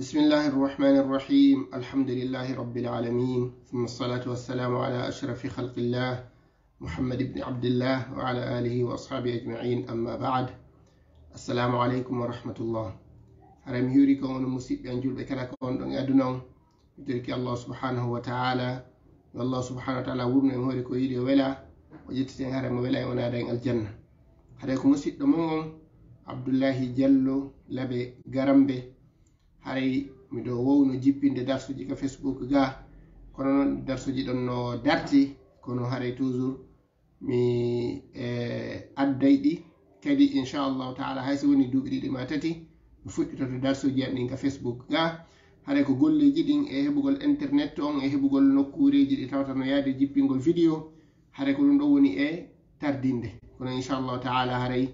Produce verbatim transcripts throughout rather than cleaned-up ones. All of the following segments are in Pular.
بسم الله الرحمن الرحيم. الحمد لله رب العالمين. ثم الصلاة والسلام على أشرف خلق الله محمد بن عبد الله وعلى آله وأصحابه أجمعين. أما بعد. السلام عليكم ورحمة الله. Haray mi hiwri kon on musiɓɓe an julɓe kala ko on ɗon e aduna on. Mi torike Allah subhanahu wa ta'ala. Yo Allah subhanahu wa ta'ala wurnu en hoore ko yiɗi o wela. O ƴettiten haray mo wela en o naada en aljanna. Haray ko musiɗɗo mon on Abdullahi Jallo Labe Garambe. Haray miɗo wowno jippinde darsuji ka Facebook ga. Kono non darsuji ɗon no darti. Kono haray toujours mi e adday ɗi kadi inchallahu taala hay so woni duuɓi ɗiɗi ma tati mi fuɗɗitoto darsuji an ɗin ka Facebook ga. Haray ko golleji ɗin e heɓugol internet on e heɓugol nokkureji ɗi tawata no yaade jippingol vidéo. Haray ko ɗum ɗo woni e tardinde. Kono inchallahu taala haray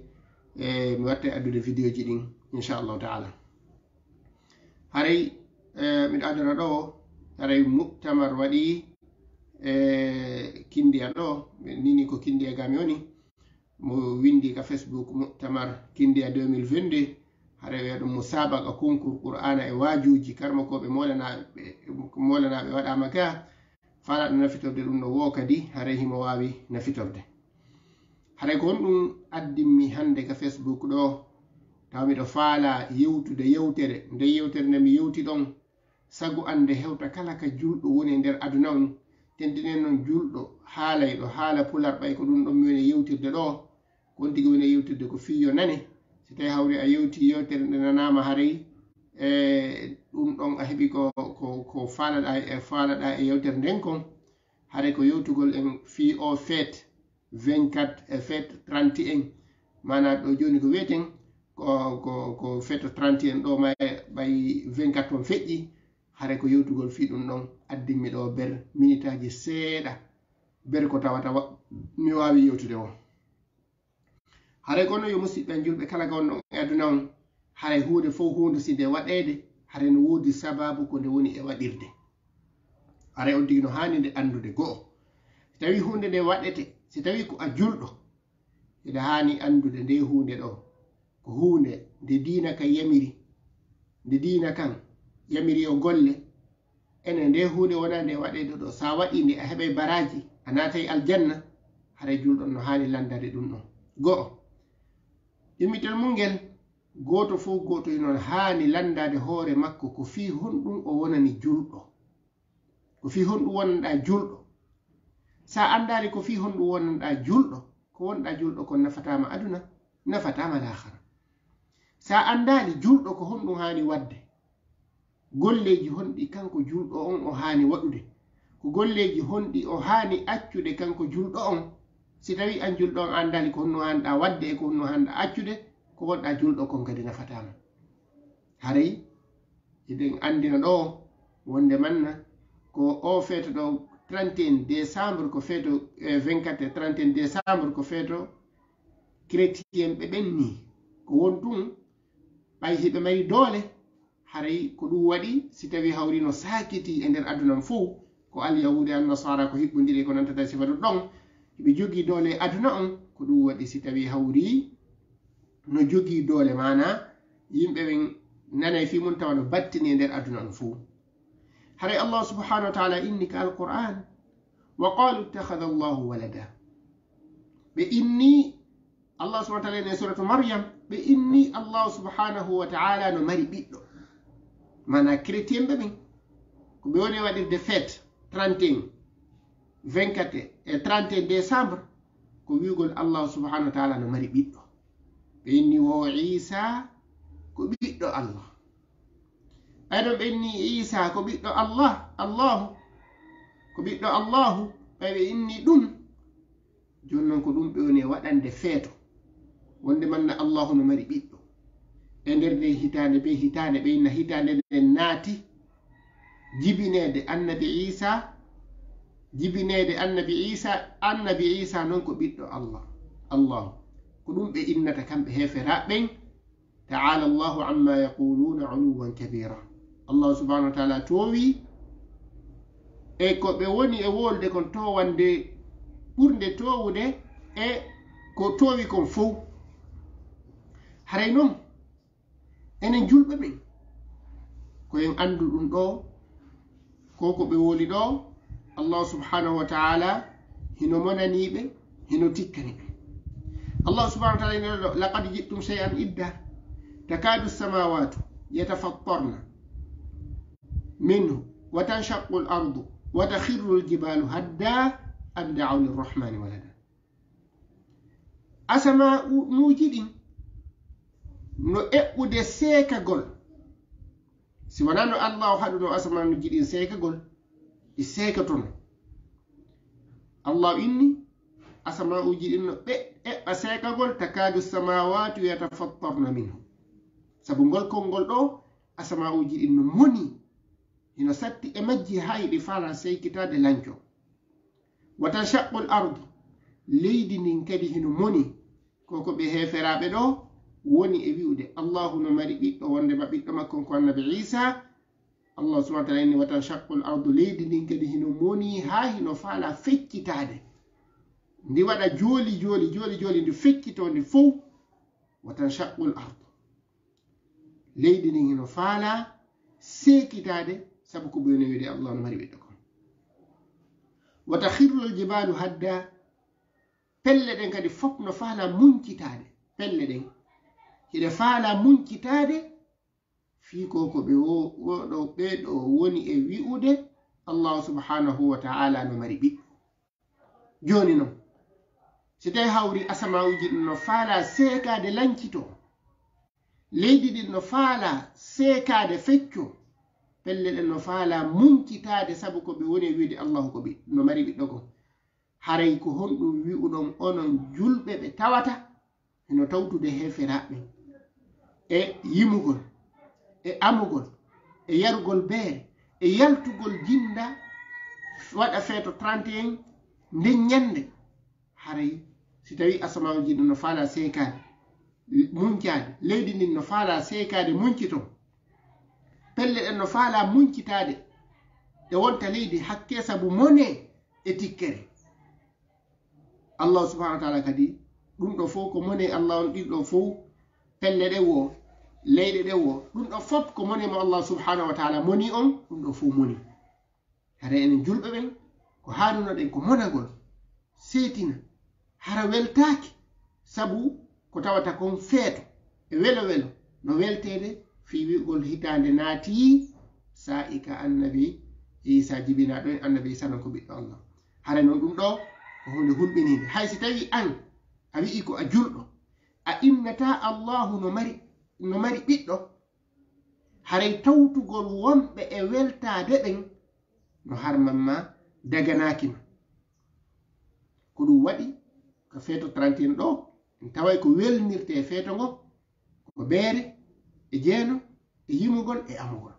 e mi watta e addude vidéo ji ɗin inchallahu taala. Haray e miɗo adana ɗo haray mu'tamar waɗi e kindiya ɗo. Nini ko kindiya ga mi woni mo windi ka Facebook mu'tamar kindiya deux mille vingt-deux. Haray wiya ɗum musabaqa concours qur'ana e waajuuji karmakoɓe molanaɓe molanaɓe waɗama ka. Faalaɗo nafitorde ɗum no woo kadi haray himo waawi nafitorde. Haray ko honɗum addimmi hannde ka Facebook ɗo tawa miɗo faala yewtude yewtere nde yewtere nde mi yewti ɗon sago an nde hewta kala ka julɗo woni e nder aduna on. Tentinen non julɗo haalayɗo haala pular ɓay ko ɗum ɗon mi woni e yewtirde ɗo. Ko on tigi woni e yewtirde ko fii yo nane. Si tawi hawri a yewti yewtere nde nanaama haray e ɗum ɗon a heɓi ko ko ko faalaɗa e faalaɗa e yewtere nden kon. Haray ko yewtugol en fii o fête vingt-quatre e fête trente et un. Maanaa ɗo jooni ko wiyeten ko ko ko fête trente et un ɗo ma e ɓay vingt-quatre on feƴƴi. Haray ko yewtugol fii ɗum ɗon addimmi ɗo ber minitaaji seeɗa ber ko tawata wa- mi waawi yewtude o. Haray kono yo musiɓɓe an julɓe kala ga wonɗon e aduna on haray huunde fow huunde si nde waɗeede haray no woodi sababu ko nde woni e waɗirde. Haray on tigi no haani nde anndude go'o si tawi huunde nde waɗete si tawi ko a julɗo hiɗa haani anndude nde huunde ɗo ko huunde nde diina kan yamiri nde diina kan yamiri yo golle. Ene nde huunde wona nde waɗeede ɗo sa waɗi nde a heɓay baraji a naatay aljanna. Haray julɗo no haani landade ɗum ɗon go'o ɗimmitel mum ngel gooto fof gooto e non haani landade hoore makko ko fii honɗum o wonani julɗo. Ko fii honɗum wonanɗa julɗo? Sa anndaali ko fii honɗum wonanɗa julɗo ko wonɗa julɗo kon nafataama aduna nafataama laahara. Sa anndaali julɗo ko honɗum haani waɗde golleeji honɗi kanko julɗo on o haani waɗude? Ko golleeji honɗi o haani accude kanko julɗo on? Si tawii an julɗo on a anndaali ko honno haanɗaa waɗde e ko honno haanɗaa accude, ko wonɗaa julɗo kon kadi nafataa ma. Haray hiɗen anndina ɗoo wonde manna ko oo feeto ɗoo trente et un décembre ko feeto eh, vingt-quatre et trente et un décembre ko feeto chrétien ɓe ɓen nii. Ko won tun ɓay hiɓe mari doole haray ko ɗum waɗi si tawii hawri no saakitii e nder aduna on fow ko alyahuuda e annasara ko hiɓɓondiri e ko nantata e sifatu ɗon hiɓe jogii doole e aduna on ko ɗum waɗi si tawii hawri no jogii doole maanaa yimɓe ɓen nanay fii mun tawa no battini e nder aduna on fow. Haray Allah subhanahu wa taala inni ka alquran wa qalu ittakhadha Allahu walada. Ɓe inni Allah subhanahu wa taala inni e suratu Maryam ɓe inni Allah subhanahu wa taala no mari ɓiɗɗo. Mana chrétien ɓe ɓen ko ɓe woni waɗirde fête trente et un, vingt-quatre et trente et un décembre ko wi'ugol Allah subhanahu wa taala no mari ɓiɗɗo. Ɓe inni wo Isa ko ɓiɗɗo Allah. Ɓay ɗon ɓe inni Isa ko ɓiɗɗo Allah, Allahu, ko ɓiɗɗo Allahu, ɓay ɓe inni ɗum. Jooni non ko ɗum ɓe woni e waɗande feeto, wonde manna Allahu no mari ɓiɗɗo. E nder nde hitaande be hitaande ɓe inna hitaande nden naati jibineede annabi Isa, jibineede annabi Isa, annabi Isa non ko ɓiɗɗo Allah, Allahu. Ko ɗum ɓe innata kamɓe heeferaaɓe ɓen. Ta'ala Allahu amma yaquluna uluwan kabira. Allah subhanahu wa ta'ala toowi e ko ɓe woni e wolde kon towande ɓurnde towude e ko toowi kon fow. Haray non enen julɓe ɓen en anndu ɗum ɗoo, ko ko ɓe woni ɗoo, Allah subhanahu wa ta'ala hino monanii ɓe, hino tikkani ɓe. Allah subhanahu wa ta'ala ina ɗoo, "Laqad ji'tum shay'an idda, takadu samawatu yatafattarna minhu, wa tanshaqqu al-ardu, wa takhirru al-jibalu hadda, an da'u lirrahmani walada." Asamaanuuji ɗin no eɓɓude seekagol. Si wonaa no Allahu haɗuno asamaanuuji ɗin seekagol, ɗi seekatono. Allahu inni, asamaanuuji ɗin no ɓe-, eɓɓa seekagol, "takadu samawatu yatafattarna minhu." Sabu ngol konngol ɗoo, asamaanuuji ɗin no moni, hino satti e majji, hay ɗi faalaa seekitaade lanco. "Wa tanshaqqu al-ardu", leydi ndin kadi hino moni. Ko ko ɓe heeferaaɓe ɗoo woni e wi'ude, Allahu no mari ɓiɗɗo, wonndema ɓiɗɗo makko on ko Annabi Iisaa. Allah subhanahu wa ta'ala inni, "Wa tanshaqqu al-ardu", leydi ndin kadi hino moni haa hino faalaa feccitaade. Ndi waɗa jooli, jooli, jooli, jooli, ndi feccitoo ndi fow. "Wa tanshaqqu al-ardu." Leydi ndin hino faalaa seekitaade, sabu ko ɓe woni wi'ude Allah no mari ɓiɗɗo kon. "Wa takhirru al-jibalu hadda", pelle ɗen kadi fof no faalaa muncitaade. Pelle ɗen hiɗe faalaa muncitaade, fii ko ko ɓe wo-, wo-, ɗo, ɓee ɗoo woni e wi'ude Allahu subhanahu wa ta'ala no mari ɓiɗɗo. Jooni non, si tawii hawri asamaanuuji ɗin no faalaa seekaade lancitoo, leydi ɗin no faalaa seekaade feccoo, pelle ɗen no faalaa muncitaade sabu ko ɓe woni e wi'ude Allahu ko ɓi-, no mari ɓiɗɗo kon. Haray ko honɗum wi'uɗon onon julɓe ɓe tawata hino tawtude heeferaaɓe ɓen e yimugol, e amugol, e yarugol beere, e yaltugol jinda, waɗa feeto trente et un nden ñannde? Haray si tawii asamaanuuji ɗin no faalaa seekaade, muncaade, leydi ndin no faalaa seekaade, muncitoo, pelle ɗen no faalaa muncitaade, ɗe wonta leydi hakkee sabu monee e tikkere. Allah subhanahu wa ta'ala kadi, ɗum ɗoo fow ko monee Allah on, ɗin ɗoo fow, pelle ɗen woo, leyɗe ɗen woo, ɗum ɗoo fof ko monee mo Allah subhanahu wa ta'ala moni on, ɗum ɗoo fow moni. Hara enen julɓe ɓen, ko haanunoɗen ko monagol, seetina, hara weltaaki, sabu ko tawata kon feeto e welo welo no welteede fii wi'ugol hitaande naatii, saa'i ka Annabi Iisaa jibinaa ɗon, Annabi Iisaa non ko ɓiɗɗo Allah. Hara non ɗum ɗoo ko huunde hulɓiniinde. Hay si tawii an a wi'i ko a julɗo, a innataa Allaahu no mari, no mari ɓiɗɗo, haray tawtugol wonɓe e weltaade ɓen no harman ma, daganaaki ma. Ko ɗum waɗi ka feeto trente et un ɗoo, en taway ko welnirtee feeto ngo, ko beere, e jeeno, e yimugol, e amugol.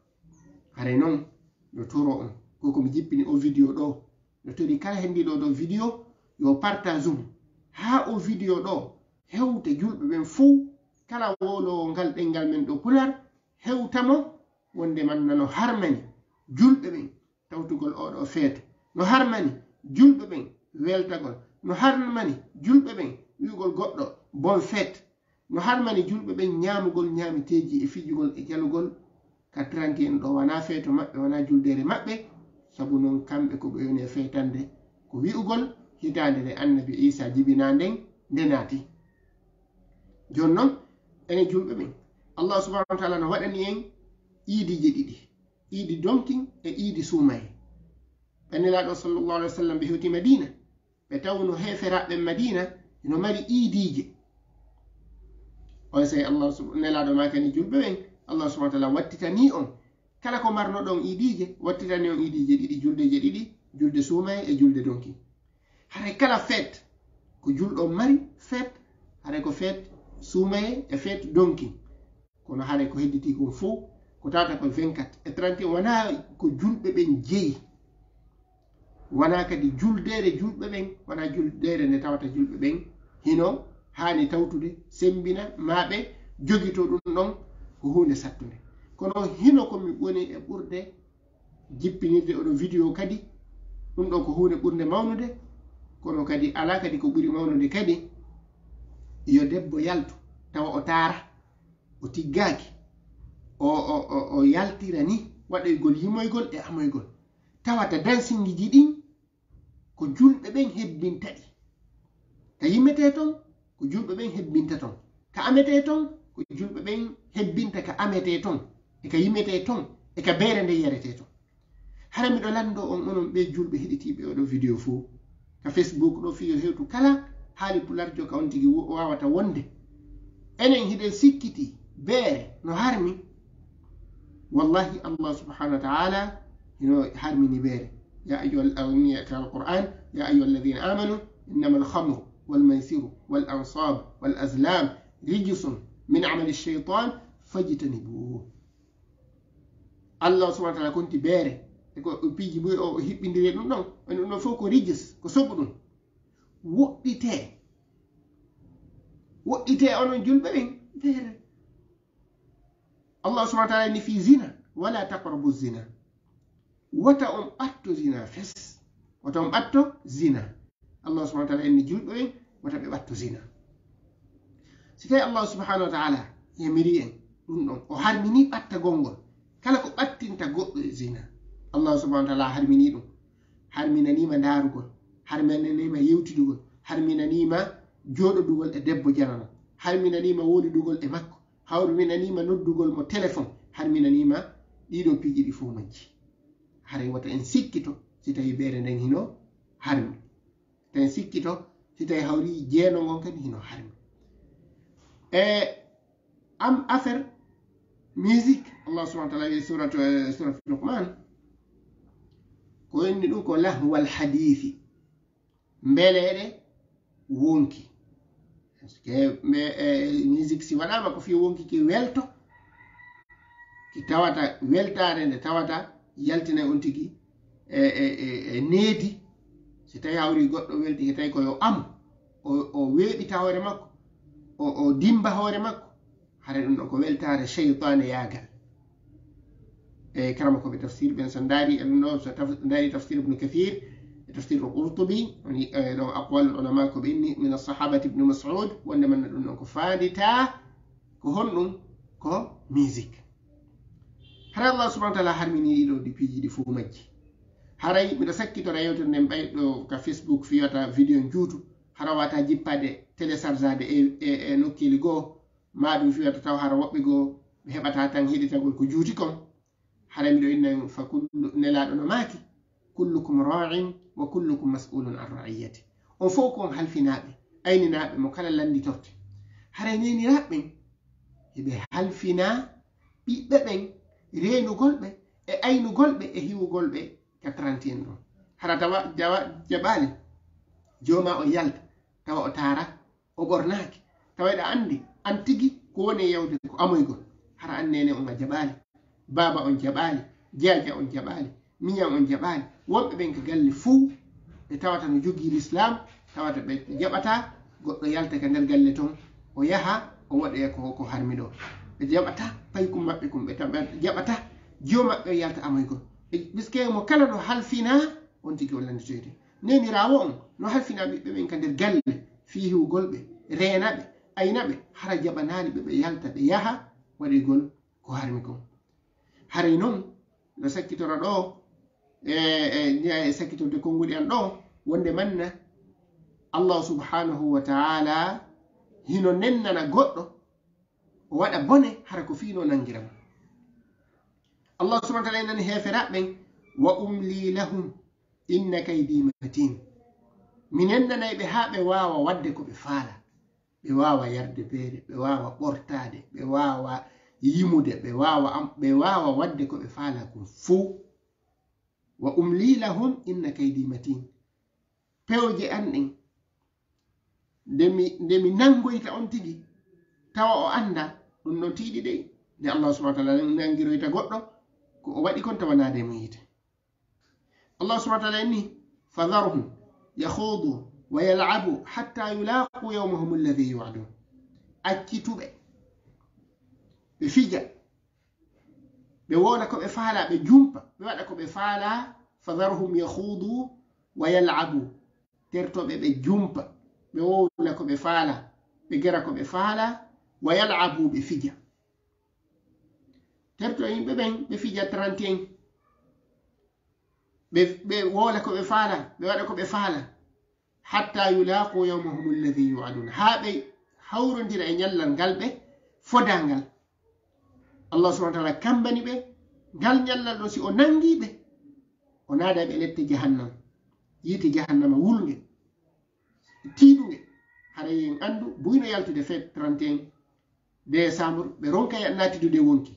Haray non, no toro on, ko ko mi jippini o video ɗoo, no tori kala hendiiɗo ɗoo video, yo partage mo. Haa o video ɗoo hewta julɓe ɓen fow, kala wowloowo ngal ɗenngal men ɗoo Pulaar, hewta mo, wonde man nano harmani julɓe ɓen tawtugol oo ɗoo feeto. No harmani julɓe ɓen weltagol. No harmani julɓe ɓen wi'ugol goɗɗo bonne fête. No harmani julɓe ɓen ñaamugol ñaameteeji e fijugol e jalugol ka trente et un ɗoo, wanaa feeto maɓɓe, wanaa juldeere maɓɓe. Sabu non kamɓe ko ɓe woni e feetande ko wi'ugol hitaande nde Annabi Iisaa jibinaa nden nde naati. Jooni non, enen julɓe ɓen, Allah subhanahu wa ta'ala no waɗani en iidiije ɗiɗi, iidi donkin e iidi suumaye. Ɓe Nelaaɗo sallallahu alaihi wa sallam ɓe hewti Madiina, ɓe tawno heeferaaɓe Madiina no mari iidiije. On sey Allah sub-, Nelaaɗo maakani julɓe ɓen, Allah subhanahu wa ta'ala wattitanii on kala ko marnoɗon iidiije, wattitanii on iidiije ɗiɗi, juldeeje ɗiɗi, julde suumaye e julde donkin. Haray kala feet ko julɗo on mari feet, haray ko feet suumaye e feet donkin. Kono haray ko hedditii kon fow, ko tawata ko vingt-quatre e trente et un, wanaa ko julɓe ɓen jeyi. Wanaa kadi juldeere julɓe ɓen, wanaa juldeere nde tawata julɓe ɓen hino haani tawtude, sembina, maa ɓe jogitoo ɗum ɗon ko huunde sattunde. Kono hino ko mi woni e ɓurde jippinirde oɗo video kadi, ɗum ɗoo ko huunde ɓurnde mawnude, kono kadi alaa kadi ko ɓuri mawnude kadi, yo debbo yaltu, tawa o taara, o tiggaaki, o, o, o, o yaltira ni waɗoygol yimoygol e amoygol. Tawata dansinŋiji ɗin ko julɓe ɓen hebbinta ɗi. Ka yimetee ton, ko julɓe ɓen hebbinta ton. Ka ametee ton, ko julɓe ɓen hebbinta ka ametee ton, e ka yimetee ton, e ka beere nden yaretee ton. Hara miɗo lanndoo on, onon ɓee julɓe heɗitiiɓe oo ɗoo video fow, ka Facebook ɗoo fii yo hewtu kala haali pularjo ka on tigi wo-, waawata wonde. Enen hiɗen sikkitii beere no harmi. Wallahi, Allah subhanahu wa ta'ala hino harmini beere. يا أيها ال-، أو ني-، في القرآن: يا أيها الذين آمنوا إنما الخمر والميسر والأنصاب والأزلام رجس من عمل الشيطان فاجتنبوه. Allah subhanahu wa ta'ala konti beere, e ko piiji buy o hiɓɓindiri e ɗum ɗon, e ɗum ɗon fof ko rijis, ko soɓu ɗum. Woɗɗitee. Woɗɗitee onon julɓe ɓen, beere. Allah subhanahu wa ta'ala inni fii zina: "Wala taqrabu zina." Wota on ɓatto zina fes. Wota on ɓatto zina. Allah subhanahu wa ta'ala inni julɓe ɓen, wota ɓe ɓatto zina. Si tawi Allah subhanahu wa ta'ala yamiri en ɗum ɗon, o harmini ɓattagol ngol. Kala ko ɓattinta goɗɗo e zina, Allah subhanahu wa ta'ala harmini ɗum. Harminaniima ndaarugol, harminaniima yewtidugol, harminaniima jooɗodugol e debbo janano, harminaniima wowlidugol e makko, harminaniima noddugol mo telefon, harminaniima ɗiɗo piiji ɗi fof majji. Haray wota en sikkito si tawi beere nden hino harmi. Wota en sikkito si tawi hawri jeeno ngon kadi hino harmi. E am affaire musique, Allah subhanahu wa ta'ala e suratu, e suratu Luqman, ko inni ɗum ko lahwal hadithi, mbeleeɗe wonki. Parce que mbe-, e, musique si waɗaama ko fii wonki ki welto, ki tawata weltaare nde tawata yaltinay on tigi e, e, e, e needi. Si tawi hawri goɗɗo welti, ki tawi ko yo am, o, o weeɓita hoore makko, o, o dimba hoore makko, hara ɗum ɗo ko weltaare seytaane yaagal. E karama ko ɓe tafsir ɓen so ndaari e ɗum ɗo, so taf-, ndaari tafsir Ibn Kathir, e tafsir Qurtubi, woni, e, ɗo aqwalul ulama ko ɓe inni min as-sahabati Ibn Mas'ud, wonde man ɗum ɗon ko faanditaa, ko honɗum? Ko musique. Hara Allah subhanahu wa ta'ala harmini ɗiɗo ɗi piiji ɗi fof majji. Haray miɗo sakkitora yewtere nden ɓay ɗo ka Facebook fiyata video njuutu, hara wata jippaade téléchargeade e, e, e nokkeeli goo, ma ɗum fiyata taw hara woɓɓe goo ɓe heɓata tan heɗitagol ko juuti kon. Hara miɗo inna fa kullu, Nelaaɗo no maaki, "Kullukum ra'in wa kullukum mas'ulun an ra'iyyati." On fof ko on halfinaaɓe, ayninaaɓe mo kala lannditorte. Haray neeniraaɓe ɓen, hiɓe halfinaa ɓiɓɓe ɓen, reenugol ɓe, e aynugol ɓe, e hiwugol ɓe ka trente et un ɗon. Hara tawa jawa-, jaɓaali, jooma o yalta, tawa o taara, o ɓornaaki. Tawa eɗa anndi, an tigi ko woni e yawde ko amoygol. Hara an neene on a jaɓaali, baaba on jaɓaali, jaaja on jaɓaali, miñan on jaɓaali. Wonɓe ɓen ka galle fuu, ɓe tawata no jogii lislaam, tawata ɓe jaɓataa goɗɗo yalta ka nder galle ton, o yaha, o waɗoya ko, ko harmi ɗo. Ɓe jaɓataa paykun maɓɓe kun, ɓe ta-, ɓe jaɓataa jiwo maɓɓe on yalta amoygol. Ɓe, puisque mo kala no halfinaa, on tigi o lannditoyte. Neeniraawo on no halfina ɓiɓɓe ɓen ka nder galle, fii hiwugol ɓe, reena ɓe, ayna ɓe, hara jaɓanaali ɓe, ɓe yalta, ɓe yaha waɗoygol ko harmi kon. Haray non, no sakkitora ɗoo, e, e, e sakkitorde konnguɗi an ɗoo, wonde manna Allah subhanahu wa ta'ala hino nennana goɗɗo, o waɗa bone, hara ko fii no nangira mo. Allah subhanahu wa ta'ala nani heeferaaɓe ɓen, "Wa umli lahum, inna kaydi matin." Mi nennanay ɓe haa ɓe waawa waɗde ko ɓe faala. Ɓe waawa yarde beere, ɓe waawa ɓortaade, ɓe waawa yimude, ɓe waawa am-, ɓe waawa waɗde ko ɓe faala kon fow. "Wa umli lahum, inna kaydi matin." Pewje an ɗen, nde mi, nde mi nangoyta on tigi, tawa o annda, ɗum ɗon tiiɗi dey. Nde Allah subhanahu wa ta'ala nangiroyta goɗɗo, ko o waɗi kon tawa naade mo yiite. Allah subhanahu wa ta'ala inni, "Fadharhum yakhudu wa yal'abu hatta yulaqu yawmahum alladhi yu'adun." Accitu ɓe, ɓe fija, ɓe wowla ko ɓe faala, ɓe jumpa, ɓe waɗa ko ɓe faala. "Fadharhum yakhudu wa yal'abu." Terto ɓe, ɓe jumpa, ɓe wowla ko ɓe faala, ɓe gera ko ɓe faala, "wa yal'abu", ɓe fija. Terto yimɓe ɓen, ɓe fija trente et un. Ɓe, ɓe woola ko ɓe faala, ɓe waɗa ko ɓe faala. Hatta yulaqu yawmahum alladhi yu'adun. Haa ɓe hawrondira e ñallal ngal ɓe fodaa ngal. Allah subhanahu wa ta'ala kambani ɓe, ngal ñallal ɗo si o nanngii ɓe, o naada ɓe lette jahannam, yiite jahannama wulnge, tiiɗunge. Haray en anndu, buy no yaltude fête trente et un décembre, ɓe ronka ya-, naatidude wonki.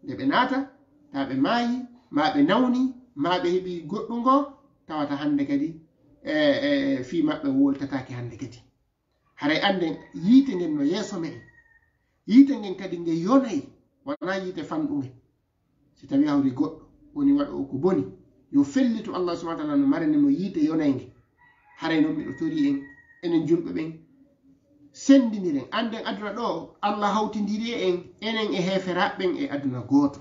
Nde ɓe naata, taa ɓe maayi, maa ɓe nawni, maa ɓe heɓi goɗɗun goo, tawata hannde kadi, e, e, fii maɓɓe wowltataake hannde kadi. Haray annden yiite ngen no yeeso me'en. Yiite ngen kadi nge yonay, wanaa yiite fanɗunge. Si tawii hawri goɗɗo woni waɗoowo ko boni, yo fellitu, Allah subhanahu wa ta'ala no marani mo yiite yonaynge. Haray non miɗo torii en, enen julɓe ɓen, senndiniren. Annden aduna ɗoo, Allah hawtindirii en, enen e heeferaaɓe ɓen e aduna gooto.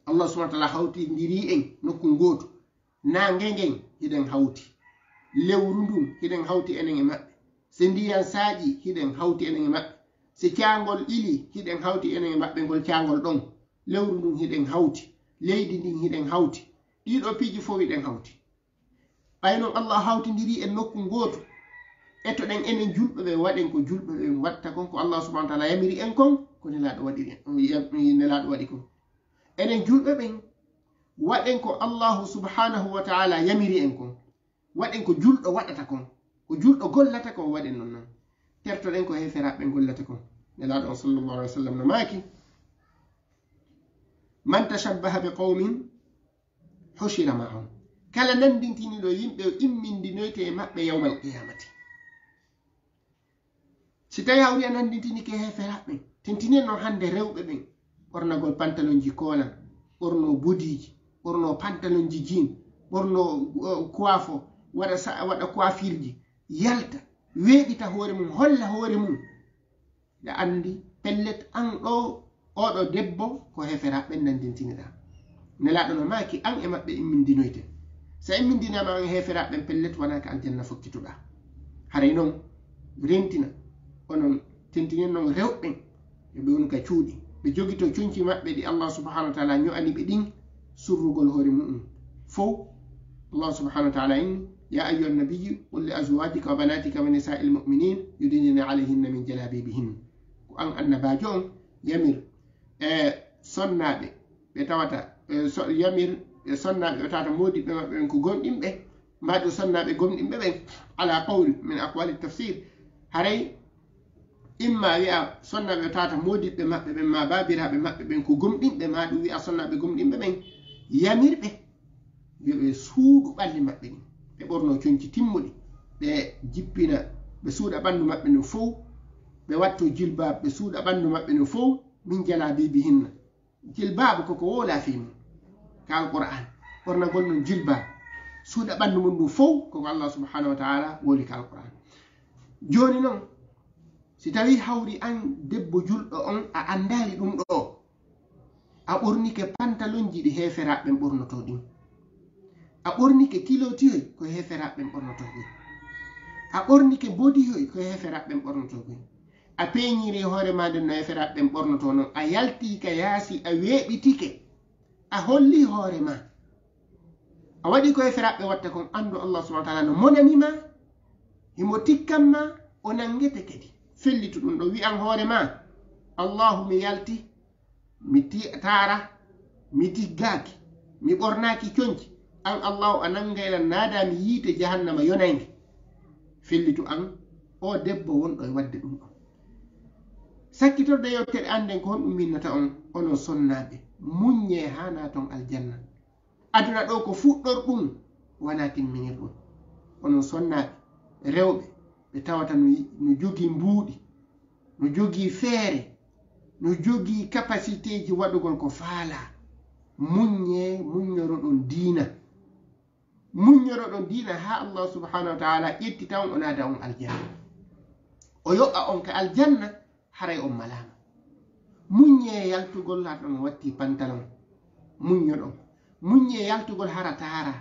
Allah subhanahu wa ta'ala hawtindirii en nokku ngootu. Naange ngen hiɗen hawti. Lewru ndun hiɗen hawti enen e maɓɓe. Si ndiyan saaƴi hiɗen hawti enen e maɓɓe. Si caangol ili hiɗen hawti enen e maɓɓe ngol caangol ɗon. Lewru ndun hiɗen hawti. Leydi ndin hiɗen hawti. Ɗii ɗoo piiji fow hiɗen hawti. Ɓay non Allah hawtindirii en nokku ngootu, etoɗen enen julɓe ɓen, waɗen ko julɓe ɓen waɗta kon, ko Allah subhanahu wa ta'ala yamiri en kon, ko Nelaaɗo waɗiri en, yam-, Nelaaɗo waɗi kon. Enen julɓe ɓen, waɗen ko Allahu subhanahu wa ta'ala yamiri en kon. Waɗen ko julɗo waɗata kon. Ko julɗo gollata kon, waɗen non non. Tertoɗen ko heeferaaɓe ɓen gollata kon. Nelaaɗo on sallallahu alaihi wa sallam no maaki, "Man tashabbaha bi qawmin hushira ma'ahum." Kala nanndintiniiɗo yimɓe, o immindinoyte e maɓɓe yawmal qiyamati. Si tawii hawri a nanndintinike heeferaaɓe ɓen, tintinen non hannde rewɓe ɓen, ɓornagol pantalonji koolan, ɓornoo bodiiji, ɓornoo pantalonji jean, ɓornoo, uh, kuwaafo, waɗa sa-, waɗa kuwaafirji, yalta, weeɓita hoore mum, holla hoore mum. Hiɗa anndi, pellet, an ɗoo, oo ɗoo debbo, ko heeferaaɓe ɓen nanndintiniɗaa. Nelaaɗo no maaki, an e maɓɓe immindinoyten. Si a immindinaama an e heeferaaɓe ɓen, pellet, wanaa ka aljanna fokkituɗaa. Haray non, rentina, onon tentinen non rewɓe ɓen, yo ɓe wonu ka cuuɗi. Ɓe jogito conci maɓɓe ɗi Allah subhanahu wa ta'ala ño'ani ɓe ɗin, surrugol hoore mu'un fow. Allah subhanahu wa ta'ala inni, "Ya ayyuhan nabiyyu, qul li azwajika wa banatika wa nisa'il mu'minin yudnina alayhinna min jalabibihin." Ko an annabaajo on, yamir, e, sonnaaɓe ɓe tawata, e, so-, yamir, e, sonnaaɓe ɓe tawata moodiɓɓe maɓɓe ɓen ko gomɗinɓe, maa ɗum sonnaaɓe gomɗinɓe ɓen, ala qawl min aqwali tafsir. Haray imma wi'a sonnaaɓe ɓe tawata moodiɓɓe maɓɓe ɓen, maa baabiraaɓe maɓɓe ɓen ko gomɗinɓe, maa ɗum wi'a sonnaaɓe gomɗinɓe ɓen, yamirɓe yo ɓe suuɗu ɓalli maɓɓe ɗin, ɓe ɓornoo conci timmuɗi, ɓe jippina, ɓe suuɗa ɓanndu maɓɓe ndun fow, ɓe wattoo jilbaab, ɓe suuɗa ɓanndu maɓɓe ndun fow, min jalabibihinna. Jilbaabu ko ko wowlaa fii mun ka Alqur'aan. Ɓornagol non jilbaab, suuɗa ɓanndu mun ndun fow, ko ko Allah subhanahu wa ta'ala wowli ka Alqur'aan. Jooni non, si tawii hawri an debbo julɗo on, a anndaali ɗum ɗoo, a ɓornike pantalonji ɗi heeferaaɓe ɓen ɓornotoo ɗin, a ɓornike kilotihoy ko heeferaaɓe ɓen ɓornotoo ɗin, a ɓornike bodihoy ko heeferaaɓe ɓen ɓornotoo ɗin, a peeñiri hoore maa nden no heeferaaɓe ɓen ɓornotoo non, a yaltii ka yaasi, a weeɓitike, a hollii hoore maa, a waɗii ko heeferaaɓe ɓen watta kon, anndu Allah subhanahu wa ta'ala no monani ma, himo tikkan ma, o nanngete kadi. Fellitu ɗum ɗoo, wi'an hoore maa, "Allahu, mi yalti, mi ti-, taara, mi tiggaaki, mi ɓornaaki conci. An Allahu, a nanngay lan, naadaa mi yiite jahannama yonaynge." Fellitu an, o debbo wonɗo e waɗde ɗum ɗoo. Sakkitorde yewtere annden ko honɗum minnata on, onon sonnaaɓe, muññee haa naaton aljanna. Aduna ɗoo ko fuɗɗor ɗum, wanaa timminir ɗum. Onon sonnaaɓe, rewɓe, ɓe tawata no, no jogii mbuuɗi, no jogii feere, no jogii capacité ji waɗugol ko faalaa. Muññee, muññoroɗon diina. Muññoroɗon diina haa Allah subhanahu wa ta'ala ƴettita on, o naada on aljanna. O yoɓa on ka aljanna, haray on malaama. Muññee yaltugol hara on watti pantalon. Muññoɗon. Muññee yaltugol hara taara.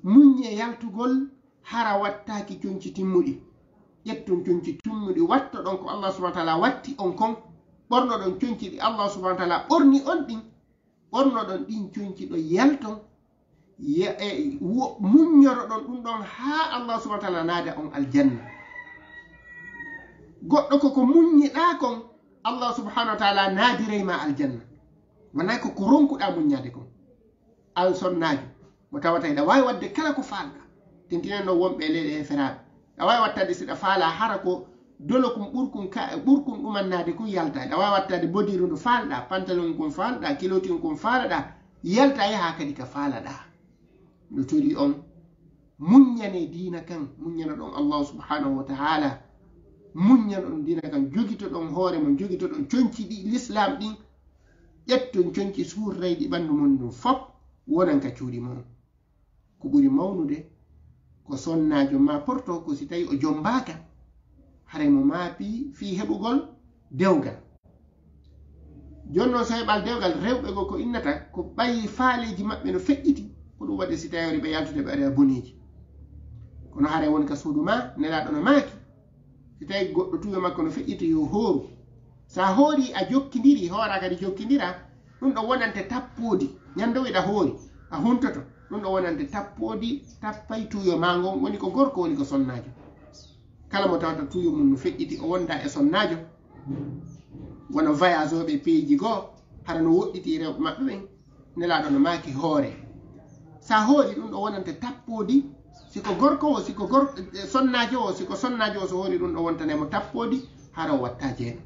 Muññee yaltugol hara wattaaki conci timmuɗi. Ƴetton conci timmuɗi, wattoɗon ko Allah subhanahu wa ta'ala watti on kon. ɓornoɗon conci ɗi Allah subhanahu wa ta'ala ɓorni on ɗin, ɓornoɗon ɗin conci ɗon yalton, ya-, e, wo-, muññoroɗon ɗum ɗon haa Allah subhanahu wa ta'ala naada on aljanna. Goɗɗo ko ko muññiɗaa kon, Allah subhanahu wa ta'ala naadiray ma aljanna. Wonaa ko ko ronkuɗaa muññaade kon. An sonnaajo, mo tawata hiɗa waawi waɗde kala ko faalɗaa. Tintinee no wonɓe e leyɗe heferaaɓe. Aɗa waawi waɗtaade si ɗa faalaa hara ko dolo kun ɓurkun ka-, ɓurkun ɗumannaade kun yaltaa. Aɗa waawi waɗtaade bodiiru ndu faalɗaa, pantalon kun faalɗaa, kilotin kun faalɗaa, yaltaa yahaa kadi ka faalaɗaa. No torii on, muññanee diina kan, muññanoɗon Allahu subhanahu wa ta'ala. Muññanoɗon diina kan, jogitoɗon hoore mon, jogitoɗon conci ɗi Lislaam ɗin, ƴetton conci suurrayɗi ɓanndu mon ndun fof, wonan ka cuuɗi mon. Ko ɓuri mawnude, ko sonnaajo maa porto, ko si tawii o jombaaka, haray mo maapi fii heɓugol dewgal. Jooni non, so heɓaali dewgal, rewɓe goo ko innata, ko ɓay faaleeji maɓɓe no feƴƴiti, ko ɗum waɗi si tawii o riiɓa yaltude ɓe ari e boneeji. Kono haray woni ka suudu maa, Nelaaɗo no maaki, si tawii goɗɗo tuuyo makko no feƴƴiti, yo hooru. So a hoorii, a jokkindirii, hooraa kadi jokkindiraa, ɗum ɗon wonante tappoodi. Ñande o wiɗa hoori, a huntoto, ɗum ɗon wonante tappoodi, tappay tuuyo maa ngon, woni ko gorko, woni ko sonnaajo. Kala mo tawata tuuyo mum no feƴƴiti, o wondaa e sonnaajo, wano voyagooɓe peeji goo, hara no woɗɗiti e rewɓe maɓɓe ɓen, Nelaaɗo no maaki hoore. Sa hoori ɗum ɗo wonante tappoodi, si ko gorko o, si ko gor-, eh, sonnaajo o, si ko sonnaajo o, so hoori ɗum ɗo wontane mo tappoodi, hara o watta jeeno.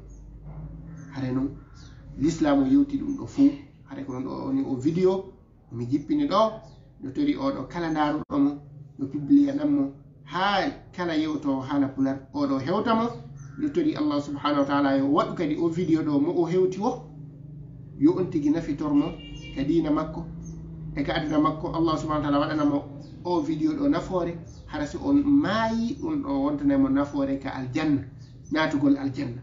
Hare non, Lislaamu yewti ɗum ɗo fow. Hare ko ɗum ɗo woni o video, mi jippini ɗo, no tori oɗo kala ndaaruɗo mo, no publiyanan mo, haa kala yewtoowo haala pular, oɗo hewta mo, no tori Allah subhanahu wa ta'ala yo waɗu kadi o video ɗo mo o hewti o, yo on tigi nafitor mo ka diina makko, e ka aduna makko, Allah subhanahu wa ta'ala waɗana mo o video ɗo nafoore, hara si on maayi, ɗum ɗo wontanay mo nafoore ka aljanna, naatugol aljanna,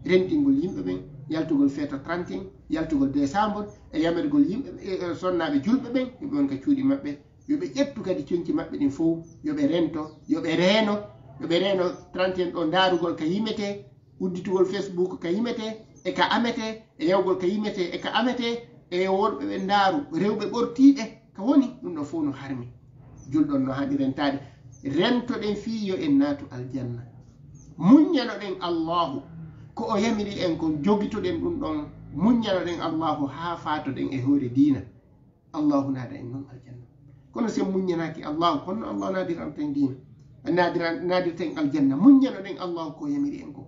rentingol yimɓe ɓen, yaltugol feeta trente et un, yaltugol décembre, e yamirgol yimɓe, e, e sonnaaɓe julɓe ɓen, yo ɓe won ka cuuɗi maɓɓe, yo ɓe ƴettu kadi conci maɓɓe ɗin fow, yo ɓe rento, yo ɓe reeno, yo ɓe reeno trente et un ɗo ndaarugol ka yimetee, udditugol Facebook ka yimetee, e ka ametee, e yawgol ka yimetee, e ka ametee, e worɓe ɓe ndaaru, rewɓe ɓortiiɓe, ka woni, ɗum ɗo fow no harmi. Julɗo on no haani rentaade. Rentoɗen fii yo en naatu aljanna. Muññanoɗen Allaahu, ko o yamiri en kon, jogitoɗen ɗum ɗon, muññanoɗen Allaahu haa faatoɗen e hoore diina. Allaahu naada en non aljanna. Kono si en muññanaaki Allaahu, honno Allaahu naadiranten diina? Naadiran-, naadirten aljanna. Muññanoɗen Allaahu ko o yamiri en kon.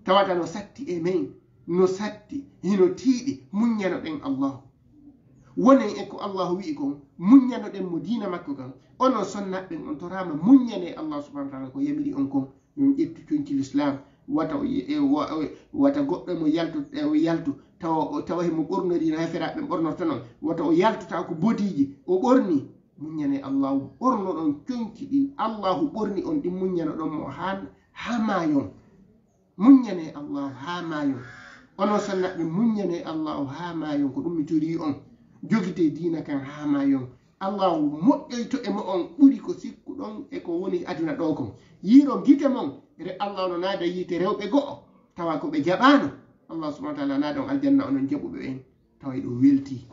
Tawata no satti e men, no satti, hino tiiɗi, muññanoɗen Allaahu. Wonen e ko Allaahu wi'i kon, muññanoɗen mo diina makko kan. Onon sonnaaɓe ɓen, on toraama, muññanee Allaahu subhanahu wa ta'ala ko yamiri on kon. Yo on ƴettu conci Lislaam, wata o ye-, e wa-, o, wata goɗɗo e mon yaltu, e o yaltu, tawa o, tawa himo ɓornori no heferaaɓe ɓen ɓornorta non, wata o yaltu tawa ko bodiiji o ɓorni. Muññanee Allaahu, ɓornoɗon conci ɗi Allaahu ɓorni on ɗin, muññanoɗon mo haa, haa maayon. Muññanee Allaahu haa maayon. Onon sonnaaɓe, muññanee Allaahu haa maayon, ko ɗum mi torii on. Jogitee diina kan haa maayon. Allaahu moƴƴoyto e mo'on ɓuri ko sikkuɗon e ko woni aduna ɗoo kon. Yiiron gite mon, re-, Allaahu no naada yiite rewɓe go'o, tawa ko ɓe jaɓaano. Allaahu subhanahu wa ta'ala naada on aljanna, onon jaɓuɓe ɓen, tawa hiɗon weltii.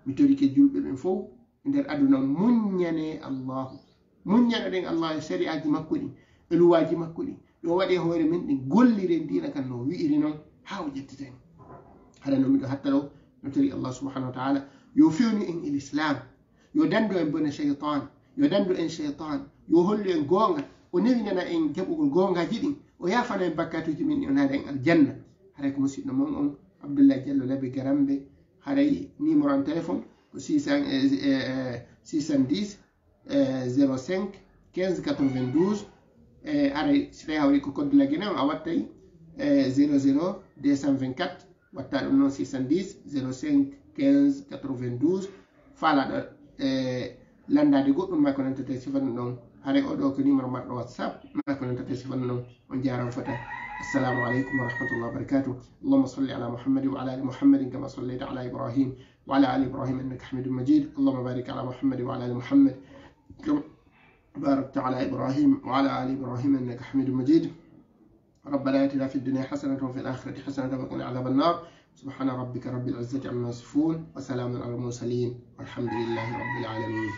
Mi torike julɓe ɓen fow e nder aduna, muññanee Allaahu. Muññanoɗen Allaahu e sari'aaji makko ɗin, e luwaaji makko ɗin, ɗo waɗi e hoore men ɗin, golliren diina kan no wi'iri non, haa o ƴettita en. Hara non miɗo hatta ɗo, no tori Allah subhanahu wa ta'ala, yo fewnu en e Lislaam, yo dandu en bone shaytan, yo dandu en shaytan, yo hollu en goonga, o newinana en jaɓugol goongaaji ɗin, o yaafana en bakkaatuuji men ɗin, o naada en aljanna. Haray ko musiɗɗo mon on, Abdullahi Jallo Labe Garambe, haray numéro am téléphone ko six cents, eh, eh, eh, six cent dix, eh, zéro cinq, quinze quatre-vingt-douze, eh, haray si tawi hawri ko code de la Guinée on, a wattay, eh, zéro zéro deux cent vingt-quatre, watta ɗum noon six cent dix, zéro cinq, quinze quatre-vingt-douze, faalaaɗo, eh, lanndaade goɗɗum maa ko nantata e sifa ɗum ɗon, haray oo ɗoo ko numéro marɗo WhatsApp, maa ko nantata e sifa ɗum ɗon. On jaaraama fota. Assalamu aleykum wa rahmatullahi wa barakatuh. اللهم صل على محمد وعلى آل محمد كما صليت على إبراهيم وعلى آل إبراهيم إنك حميد مجيد. اللهم بارك على محمد وعلى آل محمد كما باركت على إبراهيم وعلى آل إبراهيم إنك حميد مجيد. ربنا آتنا في الدنيا حسنة وفي الآخرة حسنة وقنا عذاب النار. سبحان ربك رب العزة عما يصفون، وسلام على المرسلين، والحمد لله رب العالمين.